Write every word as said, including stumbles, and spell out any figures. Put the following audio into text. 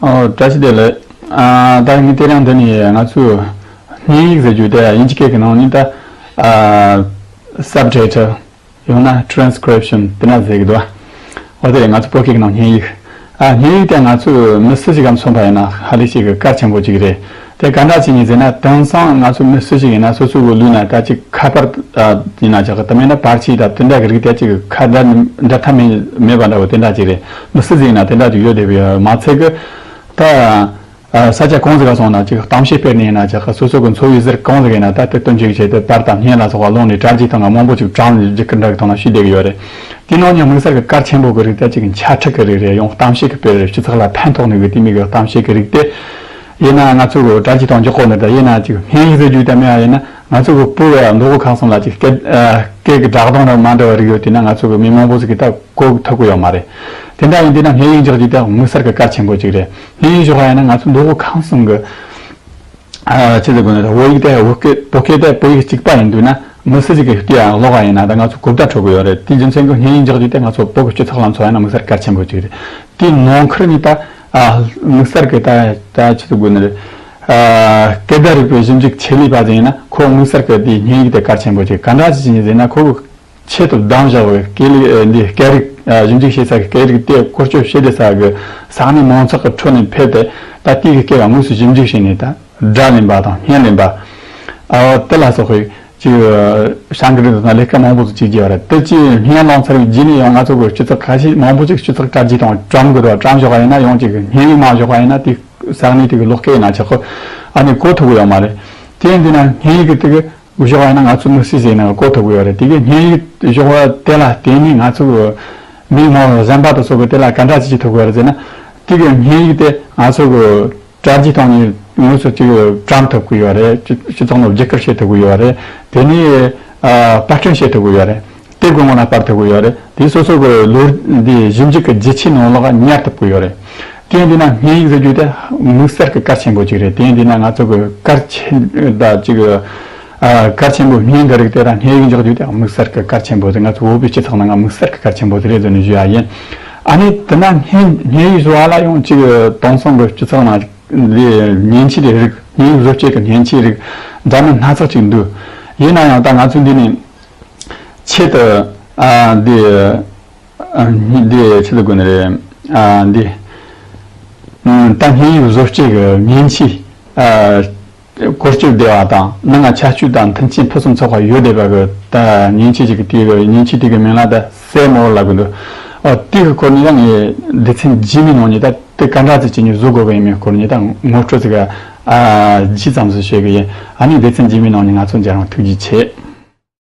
ཨོ། བཀྲ་ཤིས་བདེ་ལེགས། ཨ། ད་ངས་དེ་རིང་འདི་ནས་ང་ཚོས་བརྙན་ཡིག་ཟེར་རྒྱུ་དེ་དབྱིན་ཇི་སྐད་ཀྱི་ནང་ནས་ད། ཨ། སབ་ཊའི་ཊལ། ཡང་ན་ཊ་རན་སི་ཀི་རིབ་ཤན་དེ་འདྲ་ཟེར་གི་འདུག། འོ། དེ་རེད། ང་ཚོ་བོད་སྐད་ཀྱི་ནང་བརྙན་ཡིག། ཨ། བརྙན་ཡིག་དེ་ང་ཚོས་མི་སུ་ཞིག་ག་མཚོན་པ་ཡིན་ན་ཧ་ལས་ཤིག་གི་གལ་ཆེན་པོ་ཅིག་རེད། དེ་ག་འདྲ་ཅིག་ཡིན་ཟེར་ན། དེང་སང་ང་ཚོ་མི་སུ་ཞིག་ཡིན་ན་སོ་སོ་གི་ལུས་ན་ད་ཅིག་ཁ་པར། ཨ། ཡིན་ན་ཆག་གི། དེ་མིན་ན་པར་ཆས་དང་དེ་འདྲ་གི་རིགས་དེ་ཅིག་ཁ་བྲལ་བྲལ་ཐབས་མེད་མེད་པ་འདྲ་བོ་དེ་འདྲ་ཅིག་རེད། མི་སུ་ཞིག་ཡིན་ན་དེ་འདྲ་ཅིག་ཡོད་བསྡད་པ་ཡོད་མ་ཚད་གི། ད། ཨ། ས་ཆ་གང་ཟིག་ག་སོང་ན་ཅིག་གཏམ་བཤད་སྤེལ་ནས་ཡིན་ན་ཆག་གི། སོ་སོ་གི་འཚོ་བའི་ཟུར་གང་ཟིག་ཡིན་ན་ད་དེ་སྟོན་ཅིག་བྱས་ཏེ་པར་དང་བརྙན་ལ་སོགས་པ་བླངས་ནས་དྲ་རྒྱའི་སྟེང་ང་མང་པོ་ཅིག་བཀྲམ་ནས་རྒྱུག་གི་འདྲ་གི་ཐོག་ན་ཤི་བསྡད་གི་ཡོད་རེད། དེ་ནང་ནས་དམིགས་བསལ་གི་གལ་ཆེན་པོ་གི་རིགས་དེ་ཅིག་འཆད་ཁྲིད་གི་རིགས་རེད། ཡང་གཏམ་བཤད་གི་དཔེ་རེད། སྤྱི་ཚོགས་ལ་ཕན་ཐོགས་ནི་གི་དེ་མོ་གི་གཏམ་བཤད་གི་རིགས་དེ། ཡིན་ན་ང་ཚོ་གི་དྲ་རྒྱའི་སྟེང་འཇོག་གོ་ནི་དང་། ཡིན་ན་ཅིག་བརྙན་ཡིག་ཟེར་རྒྱུ་དེ་མེད་པ་ཡིན་ན། ང་ཚོ་གི་བོད་མདོ་དབུས་ཁམས་གསུམ་ལ་ཅིག་སྐད། ཨ། སྐད་གི་སྒྲ་གདངས་ར་མ་འདྲ་བ་རིགས་ཡོད་དེ་ན། ང་ཚོ་གི་མི་མང་པོ་ཟིག་གིས་ད་གོ་ཐུབ་གི་ཡོད་མ་རེད། དེ་འདྲ་ཡིན་དུས་ན་བརྙན་ཡིག་འཇོག་རྒྱུ་དེ་དམིགས་བསལ་གི་གལ་ཆེན་པོ་ཅིག་རེད། བརྙན་ཡིག་འཇོག་པ་ཡིན་ན་ང་ཚོ་མདོ་དབུས་ཁམས་གསུམ་གི། ཨ། ཆི་ཟེར་དགོས་ན། བོད་ཡིག་དེ་བོད་སྐད། བོད་སྐད་དེ་བོད་ཡིག་གཅིག་པ་ཡིན་དུས་ན། མི་སུ་ཞིག་གིས་བལྟས་ཡང་ཀློག་པ་ཡིན་ན་ད་ང་ཚོ་གོ་བརྡ་འཕྲོད་གི་ཡོད་རེད། དེའི་རྒྱུ་མཚན་གྱིས་བརྙན་ཡིག་འཇོག་རྒྱུ་དེ་ང་ཚོ་བོད་ཀྱི་སྤྱི་ཚོགས་ལ་མཚོན་ཡིན་ན་དམིགས་བསལ་གལ་ཆེན་པོ་ཅིག་རེད། དེའི་ནང་ཁུལ་ནས་ད། ཨ། དམིགས་བསལ་གྱི་ད་ད་ཆི་ཟེར་དགོས་ན་རེད། ཨ། སྐད་བརྡ་རིག་པའི་ཞིབ་འཇུག་ཆེད་ལས་པ་ཟིག་ཡིན་ན། ཁོ་དམིགས་བསལ་གྱི་དེའི་བརྙན་ཡིག་དེ་གལ་ཆེན་པོ་ཅིག། ག་འདྲ་ཅིག་ཡིན་ཟེར་ན། ཁོ་གི་ཆེད་དུ་བདམས་བཞག་པའི་སྐད་ཡིག། ཨ། འདི་སྐད་རིགས། ཨ། ཞིབ་འཇུག་བྱེད་ས་གི་སྐད་རིགས་དེ་བཀོལ་སྤྱོད་བྱེད་བསྡད་ས་གི་ས་གནས་མང་ཚོགས་ཀྱི་ཁྲོད་ནས་ཕེབས་ཏེ། ད་དེ་གི་སྐད་ལ་དངོས་སུ་ཞིབ་འཇུག་བྱས་ནས། ད་སྒྲ་ལེན་པ་དང་བརྙན་ལེན་པ། ཨ། དེ་ལ་སོགས་པའི་ཅིག་བྱ་འགུལ་དང་ལས་ཀ་མང་པོ་ཞིག་བྱེད་ཀྱི་ཡོད་རེད། དེ་ཅིག་བརྙན་བླངས་ཚར་བའི་རྗེས་ནས་ཡང་ང་ཚོ་གི་སྤྱི་ཚོགས་ཁ་ཤས་མང་པོ་ཅིག་སྤྱི་ཚོགས་དྲ་རྒྱའི་སྟེང་བཀྲམ་དགོས་དང་བཀྲམ་བཞག་པ་ཡིན་ན། ཡང་ཅིག་བརྙན་ཡིག་མ་བཞག་པ་ཡིན་ན་དེ་ས་གནས་དེ་གི་ལོགས་སྐད་ཡིན་ན་ཆག་གི། ཨ་ནི་གོ་ཐུབ་གི་ཡོད་མ་རེད། དེ་ཡིན་དུས་ན་བརྙན་ཡིག་གི་དེ་གི་བཞག་པ་ཡིན་ན་ང་ཚོ་མི་སུ་ཞིག་ཡིན་ན་གོ་ཐུབ་གི་ཡོད་རེད། དེ་གི་བརྙན་ཡིག་བཞག་པ་དེ་ལ་བརྟེན་ནས་ང་ཚོ་གི་མི་མང་གཞན་པ་དང་སོགས་ཀྱིས་དེ་ལ་ག་འདྲ་ཅིག་བྱེད་ཐུབ་གི་ཡོད་རེད་ཟེར་ན། དེ་གི་བརྙན་ཡིག་དེ་ང་ཚོ་གི་དྲ་རྒྱའི་སྟེང་ནས་དངོས་སུ་ཅིག་བཀྲམ་ཐུབ་ཀྱི་ཡོད་རེད། སྤྱི་སྤྱི་ཚོགས་ནང་བརྒྱུད་སྐུར་བྱེད་ཐུབ་ཀྱི་ཡོད་རེད། དེ་ནས། ཨ། པར་སྐྲུན་བྱེད་ཐུབ་ཀྱི་ཡོད་རེད། དེབ་ཀྱི་ངོ་ལ་སྤར་ཐུབ་ཀྱི་ཡོད་རེད། དེ་སོ་སོ་གི་ལོ་འདི་ཞིབ་འཇུག་གི་རྒྱུ་ཆའི་ནང་ལོགས་ཉར་ཐུབ་ཀྱི་ཡོད་རེད། དེ་ཡིན་དུས་ན་བརྙན་ཡིག་ཟེར་རྒྱུ་དེ་དམིགས་བསལ་གྱི་གལ་ཆེན་པོ་ཅིག་རེད། དེ་ཡིན་དུས་ན་ང་ཚོ་གི་གལ་ཆེ་ད་ཅིག། ཨ། གལ་ཆེན་པོ་བརྙན་གྱི་རིགས་དེ་ལ་བརྙན་ཡིག་འཇོག་རྒྱུ་དེ་དམིགས་བསལ་གྱི་གལ་ཆེན་པོ་དེ། ང་ཚོ་བོད་པའི་སྤྱི་ཚོགས་ནང་ང་དམིགས་བསལ་གྱི་གལ་ཆེན་པོ་དེ་རེད་ཟེར་ནས་ཞུ་ཡ་ཡིན། ཨ་ནི་དེ་ན་བརྙན་བརྙན་ཡིག་བཟོ་བ་ལ་ཡང་ཅིག་དེང་སང་གི་སྤྱི་ཚོགས་ནང་འདི་མཉེན་ཆས་དེ་རིགས། བརྙན་ཡིག་བཟོ་བྱེད་ཀྱི་མཉེན་ཆས་རིགས་འདྲ་མིན་སྣ་ཚོགས་ཅིག་འདུག། ཡིན་ན་ཡང་ད་ང་ཚོ་འདི་ནས་ཆེད་དུ། ཨ། འདི། ཨ། འདི་ཆི་ཟེར་དགོས་ནི་རེད། ཨ། འདི། ཨ། ད་བརྙན་ཡིག་བཟོ་བྱེད་ཀྱི་མཉེན་ཆས། ཨ། བཀོལ་སྤྱོད་བདེ་བ་དང་། ནང་ང་ཁྱད་ཆོས་དང་མཐུན་རྐྱེན་ཕུན་སུམ་ཚོགས་པ་ཡོད་བསྡད་པ་གི་ད་མཉེན་ཆས་ཅིག་གི། དེ་གི་མཉེན་ཆས་དེ་གི་མིང་ལ་ད་སེ་མོར་ལབ་གི་འདུག། ཨ། དེ་གི་སྐོར་ནས་ཡང་ངས་སྡེ་ཚན་རྗེས་མའི་ནང་ནས་ད་དེ་ག་འདྲ་ཅིག་བྱས་ནས་བཟོ་དགོས་པ་ཡིན་མིན་སྐོར་ནས་ད་ངོ་སྤྲོད་ཅིག། ཨ། ཇི་ཙམ་ཞིག་བྱེད་གི་ཡིན། ཨ་ནི་སྡེ་ཚན་རྗེས་མའི་ནང་ནས་ང་ཚོ་མཇལ་རང་། ཐུགས་རྗེ་ཆེ།